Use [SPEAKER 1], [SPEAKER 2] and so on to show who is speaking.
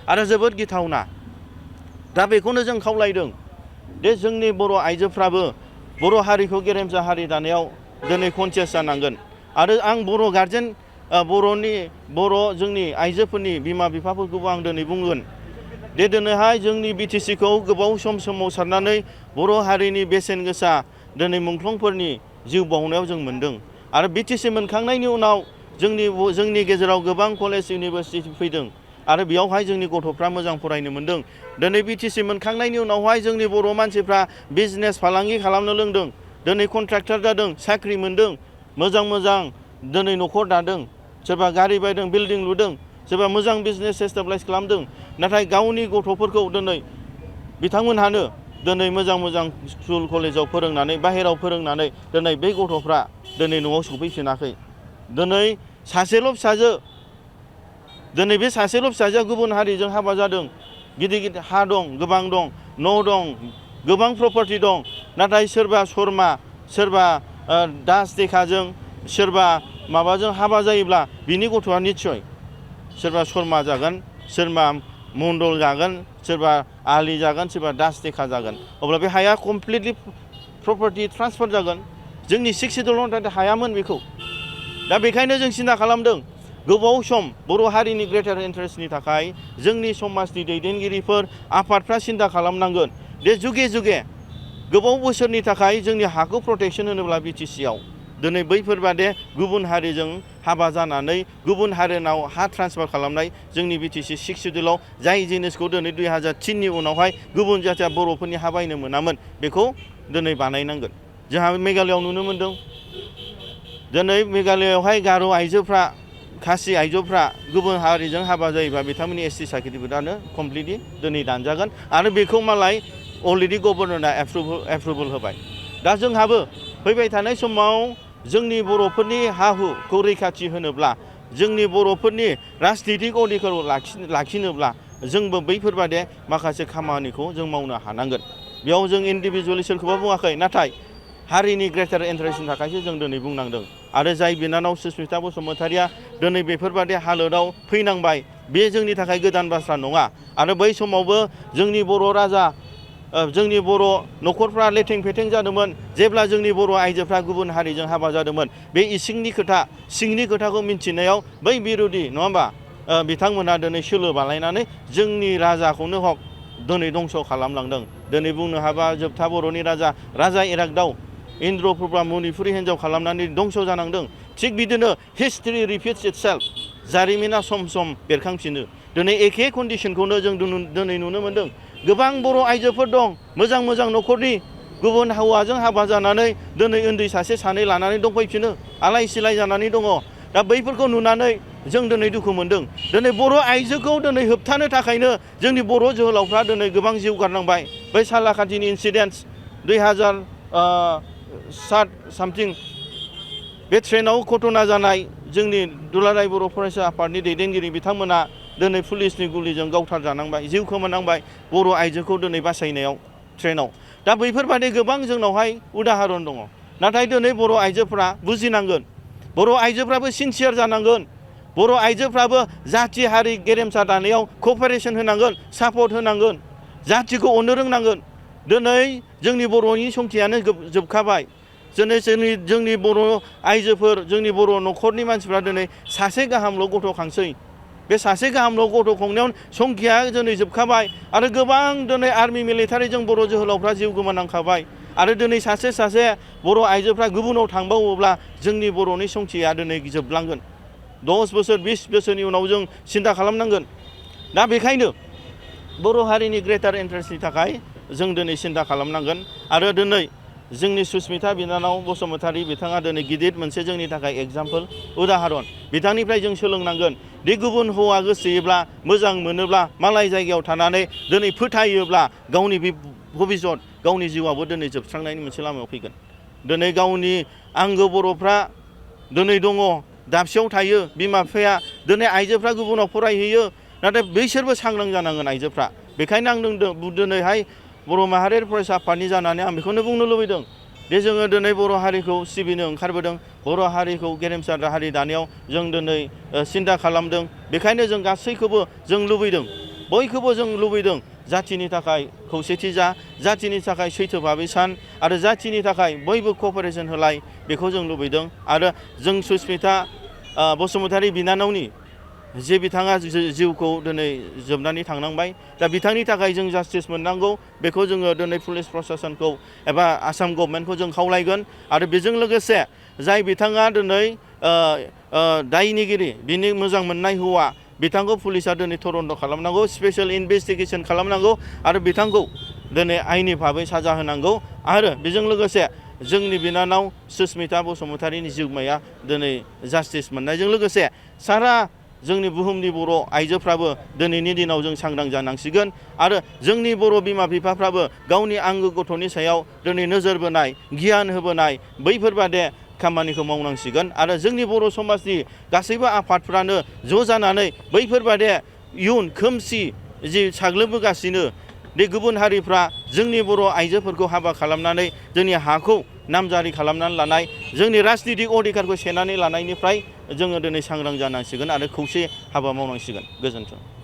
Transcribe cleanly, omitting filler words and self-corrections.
[SPEAKER 1] आरो जोबोद गिथावना। दा बेखौनो जों खावलायदों दे जोंनि बर' आइजोफ्राबो बर' हारिखौ गेरेमसा हारि दानायाव दिनै कनसियास जानांगोन। आरो आं बर' गार्जेन बर' जोंनि आइजोफोरनि बिमा बिफाफोरखौबो आं दिनै बुंगोन दे दिनैहाय जोंनि बिटिसिखौ गोबाव सम सोमावसारनानै बर' हारिनि बेसेन गोसा दिनै मुंख्लंफोरनि जिउ बाउनायाव जों मोन्दों। आरो बिटिसि मोनखांनायनि उनाव जोंनि गेजेराव गोबां कलेज इउनिभारसिटि फैदों आरो बेयावहाय जोंनि गथ'फ्रा मोजां फरायनो मोन्दों। दिनै बिटिसि मोनखांनायनि उनावहाय जोंनि बर' मानसिफ्रा बिजनेस फालांगि खालामनो लोंदों, दिनै कन्ट्राक्टर जादों, साख्रि मोन्दों, मोजां मोजां दिनै न'खर दादों, सोरबा गारि बायदों, बिल्डिं लुदों, सोरबा मोजां बिजनेस एस्टाब्लिश खालामदों। नाथाय गावनि गथ'फोरखौ दिनै बिथांमोनहानो दिनै मोजां मोजां स्कुल कलेजाव फोरोंनानै बाहेरायाव फोरोंनानै दिनै बै गथ'फ्रा दिनै न'आव सफैफिनाखै। दिनै दिनै बे सासेल' फिसाजोआ गुबुन हारिजों हाबा जादों। गिदिर गिदिर हा दं, गोबां दं, न' दं, गोबां प्रपार्टि दं। नाथाय सोरबा शर्मा, सोरबा दास देखाजों, सोरबा माबाजों हाबा जायोब्ला बिनि गथ'आ निस्सय सोरबा शर्मा जागोन, सोरबा मण्डल जागोन, सोरबा आलि जागोन, सोरबा दास देखा जागोन। अब्ला बे हाया कमप्लिटलि प्रपार्टि ट्रान्सफार जागोन। जोंनि 60 हायामोन बेखौ। दा बेखायनो जों सिन्था खालामदों गोबाव सम बर' हारिनि ग्रेटार इन्टारेस्टनि थाखाय जोंनि समाजनि दैदेनगिरिफोर आफादफ्रा सिन्था खालामनांगोन दे जुगे जुगे गोबाव बोसोरनि थाखाय जोंनि हाखौ प्रटेक्सन होनोब्ला बिटिसिआव दिनै बैफोरबादे गुबुन हारिजों हाबा जानानै गुबुन हारिनाव हा ट्रान्सफार खालामनाय जोंनि बिटिसि 6 सिडिउलाव जाय जिनिसखौ दिनै 2003नि उनावहाय गुबुन जाथिया बर'फोरनि हा बायनो मोनामोन बेखौ दिनै बानायनांगोन। जोंहा मेघालयआव नुनो मोन्दों दिनै मेघालयआवहाय गार' आइजोफ्रा, खासि आइजोफ्रा गुबुन हारिजों हाबा जायोबा बिथांमोननि एसटि सार्टिफिकेटआनो कमप्लिटलि दिनै दानजागोन आरो बेखौ मालाय अलरेडि गभर्नरआ एप्रुभेल होबाय। दा जोंहाबो फैबाय थानाय समाव जोंनि बर'फोरनि हा हुखौ रैखाथि होनोब्ला, जोंनि बर'फोरनि राजनितिक अधिकारखौ लाखिनोब्ला जोंबो बैफोरबादि माखासे खामानिखौ जों मावनो हानांगोन। बेयाव जों इन्डिभिजुवेलि सोरखौबा बुङाखै, नाथाय हारिनि ग्रेटार इन्टारेस्टनि थाखायसो जों दिनै बुंनांदों। आरो जाय बिनानाव सुस्मिता बसुमतारिया दिनै बेफोरबादि हालोदाव फैनांबाय बे जोंनि थाखाय गोदान बाथ्रा नङा। आरो बै समावबो जोंनि बर' न'खरफ्रा लेथें फेथें जादोंमोन जेब्ला जोंनि बर' आइजोफ्रा गुबुन हारिजों हाबा जादोंमोन। बे सिंनि खोथाखौ मिन्थिनायाव बै बिर'धि नङा होमबा बिथांमोनहा दिनै सोलो बानायनानै जोंनि राजाखौनो हक दिनै दंस' खालामलांदों। दिनै बुंनो हाबा जोबथा बर'नि राजा इरागदाव इन्द्रप्रभा मणिपुरि हिन्जाव खालामनानै दंस' जानांदों। थिग बिदिनो हिस्ट्रि रिपिट्स इटसेल्फ, जारिमिना सम सम बेरखांफिनो। दिनै एखे कन्डिसनखौनो जों दिनै नुनो मोन्दों। गोबां बर' आइजोफोर दं मोजां मोजां न'खरनि गुबुन हौवाजों हाबा जानानै दिनै उन्दै सासे सानै लानानै दंफैफिनो, आलाय सिलाय जानानै दङ। दा बैफोरखौ नुनानै जों दिनै दुखु मोन्दों। दिनै बर' आइजोखौ दिनै होबथानो थाखायनो जोंनि बर' जोहोलावफ्रा दिनै गोबां जिउ गारनांबाय। बै सालाकाटिनि इन्सिडेन्ट्स 2007 सामथिं बे ट्रेनाव घटना जानाय जोंनि दुलाराय बर' फरायसा आफादनि दैदेनगिरि बिथांमोना दिनै पुलिसनि गुलिजों गावथारजानांबाय, जिउ खोमानांबाय बर' आइजोखौ दिनै बासायनायाव ट्रेनाव। दा बैफोरबादि गोबां जोंनावहाय उदाहरन दङ। नाथाय दिनै बर' आइजोफ्रा बुजिनांगोन, बर' आइजोफ्राबो सिनसियार जानांगोन, बर' आइजोफ्राबो जाथि हारि गेरेमसा दानायाव क'पारेसन होनांगोन, सापर्ट होनांगोन, जाथिखौ अननो रोंनांगोन। दिनै जोंनि बर'नि संख्यानो जोबखाबाय। जोंनि बर' आइजोफोर, जोंनि बर' न'खरनि मानसिफ्रा दिनै सासे गाहामल' गथ' खांसै। बे सासे गाहामल' गथ' खांनायाव संख्या दिनै जोबखाबाय आरो गोबां दिनै आर्मि मिलिटारिजों बर' जोहोलावफ्रा जिउ गोमानांखाबाय। आरो दिनै सासे बर' आइजोफ्रा गुबुनाव थांबावोब्ला जोंनि बर'नि संख्याया दिनै जोबलांगोन। 10 बोसोर 20 बोसोरनि उनाव जों सिन्था खालामनांगोन। दा बेखायनो बर' हारिनि ग्रेटार इन्टारेस्टनि थाखाय जों दिनै सिन्था खालामनांगोन। आरो दिनै जोंनि सुस्मिता बिनानाव बसुमतारि बिथाङा दिनै गिदिर मोनसे जोंनि थाखाय एग्जाम्पल, उदाहरन। बिथांनिफ्राय जों सोलोंनांगोन दि गुबुन हौवा गोसोयोब्ला, मोजां मोनोब्ला, मालाय जायगायाव थानानै दिनै फोथायोब्ला गावनि भबिष्यत, गावनि जिउआबो दिनै जोबस्रांनायनि मोनसे लामायाव फैगोन। दिनै गावनि आंगो बर'फ्रा दिनै दङ, दाबसेयाव थायो, बिमा बिफाया दिनै आइजोफ्रा गुबुनाव फरायहैयो, नाथाय बैसोरबो सांग्रां जानांगोन आइजोफ्रा। बेखायनो आं दिनैहाय बर' माहारियारि फरायसा आफादनि जानानै आं बेखौनो बुंनो लुबैदों दे जोङो दिनै बर' हारिखौ सिबिनो ओंखारबोदों, बर' हारिखौ गेरेमसा हारि दानायाव जों दिनै सिन्था खालामदों। बेखायनो जों गासैखौबो जों लुबैदों बयखौबो जों लुबैदों जाथिनि थाखाय खौसेथि जा, जाथिनि थाखाय सैथो भाबै सान आरो जाथिनि थाखाय बयबो क'पारेसन होलाय बेखौ जों लुबैदों। आरो जों सुस्मिता बसुमतारी बिनानावनि जे बिथाङा जिउखौ दिनै जोबनानै थांनांबाय, दा बिथांनि थाखाय जों जास्टिस मोननांगौ बेखौ जोङो दिनै पुलिस प्रशासनखौ एबा आसाम गभर्नमेन्टखौ जों खावलायगोन। आरो बेजों लोगोसे जाय बिथाङा दिनै दायनिगिरि बिनि मोजां मोननाय हौवा बिथांखौ पुलिसा दिनै तदन्त खालामनांगौ, स्पेशल इनभेस्टिगेसन खालामनांगौ आरो बिथांखौ दिनै आयेननि भाबै साजा होनांगौ। आरो बेजों लोगोसे जोंनि बिनानाव सुस्मिता बसुमतारीनि जिउमाया दिनै जास्टिस मोननायजों लोगोसे सारा जोंनि बुहुमनि बर' आइजोफ्राबो दिनैनि दिनाव जों सांग्रां जानांसिगोन। आरो जोंनि बर' बिमा बिफाफ्राबो गावनि आंगो गथ'नि सायाव दिनै नोजोर बोनाय, गियान होबोनाय बैफोरबादि खामानिखौ मावनांसिगोन। आरो जोंनि बर' समाजनि गासैबो आफादफ्रानो ज' जानानै बैफोरबादि इयुन खोमसि जि साग्लोबबोगासिनो बे गुबुन हारिफ्रा जोंनि बर' आइजोफोरखौ हाबा खालामनानै जोंनि हाखौ नामजारि खालामनानै लानाय, जोंनि राजनितिक अधिकारखौ सेनानै लानायनिफ्राय जोङो दिनै सांग्रां जानांसिगोन आरो खौसे हाबा मावनांसिगोन। गोजोन्थों।